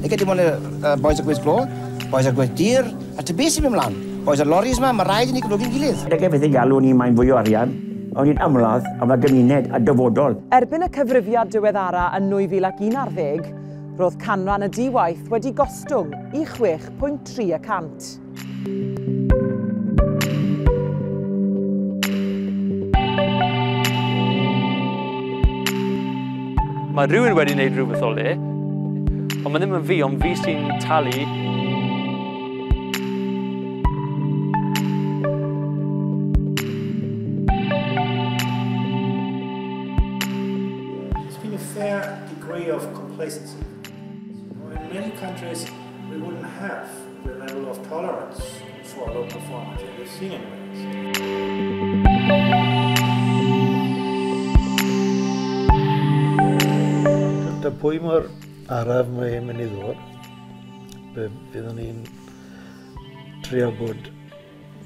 Nid dim ond y boys y gweith glo, boys y gweith dir, a ty beth sy'n mynd mlaen? Boys y loris yma, mae rhaid i ni gyflogi'n gilydd. Dyna beth yn galw ni mae'n fwy o arian, ond ni'n ymladd am y gymuned a dyfodol. Erbyn y cyfrifiad diweddara yn 2011, roedd canran y di-waith wedi gostwng i 6.3%. Mae rhywun wedi gwneud rhywbeth o le, ond mae ddim yn fi, ond fi sy'n talu. There's been a fair degree of complacency. In many countries, we wouldn't have the level of tolerance for local farmers that we've seen in Wales. Pwy mor araf mae'n mynd i ddod, fyddwn ni'n trio bod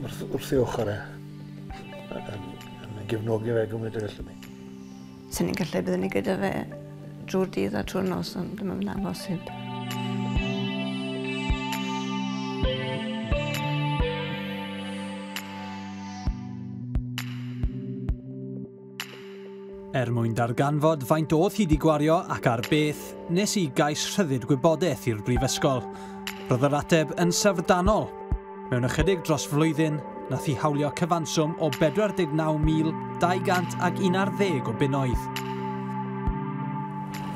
wrth ei ochr e, yn gefnogi fe gymaint ag allwn ni. Sen ni'n gallu byddwn ni gyda fe drwy'r dydd a trwy'r nos, ond dim yn amhosib. Er mwyn darganfod faint oedd hi 'di gwario ac ar beth, nes i gais rhyddid gwybodaeth i'r brifysgol. Roedd yr ateb yn syfrdanol. Mewn ychydig dros flwyddyn, nath hi hawlio cyfanswm o 49,211 o bunnoedd.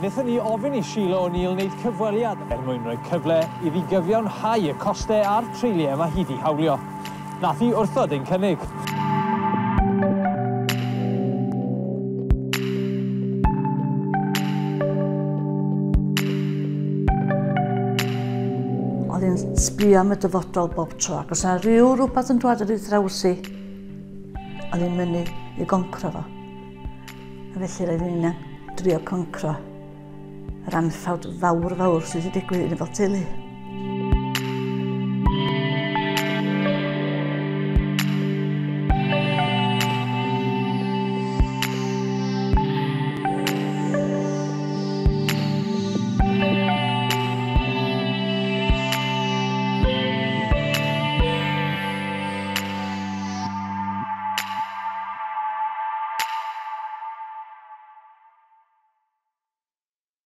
Wnaethon ni ofyn i Sheila O'Neill wneud cyfweliad er mwyn rhoi cyfle iddi gyfiawnhau y costau a'r treuliau mae hi 'di hawlio. Nath hi wrthod ein cynnig. Oedd hi'n sbio am y dyfodol bob tro, ac os yna rhyw rhywbeth yn dod ar ei thraws hi, oedd hi'n mynnu i goncro fo. A felly roedd hi'n drio concro yr anffawd fawr fawr sydd wedi digwydd i ni fel teulu.